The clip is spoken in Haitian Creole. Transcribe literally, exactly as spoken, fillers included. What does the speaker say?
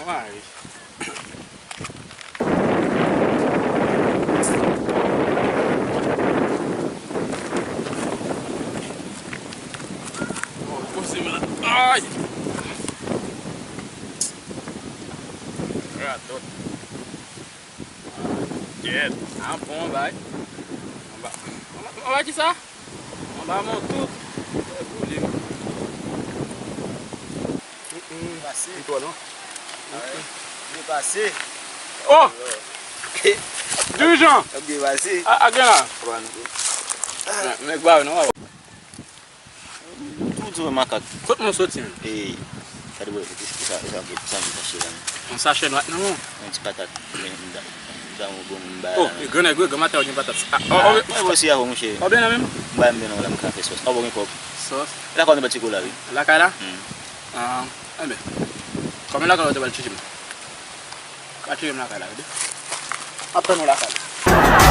Ay. Oh, pouse m la. Ay! Radòt. Kèt. Ah, bon, bay. Anba, anba, anba ki sa? Anba mwen tout. Boule m. Pase. M twò non. Byen pase. Oh! Dirijan! Byen pase. A, a gen la. Nèg ba non. Tout zo makak. Kot mwen soti menm? E, gade bò, e sa, e sa, e sa, e sa m tache la. Yon sachè dwat nan men w. Yon ti patat. Men, m da, m da yon bon, m ba. Oh, la, e granèg wi, gran maten w gen patat. Ah, oh, oh, mwen osi avè w, monchè. Ou byen la menm? M ba m byen la, m ka fè sòs. Ah, bon, gen kòb. Sòs? Lakay nou pa ti kou la, wi. Lakay la? Hmm. Ah, enben. Kòm lakay la, ou te pral tcheke m. Pa tcheke m lakay la, wi. Ap tann ou lakay la.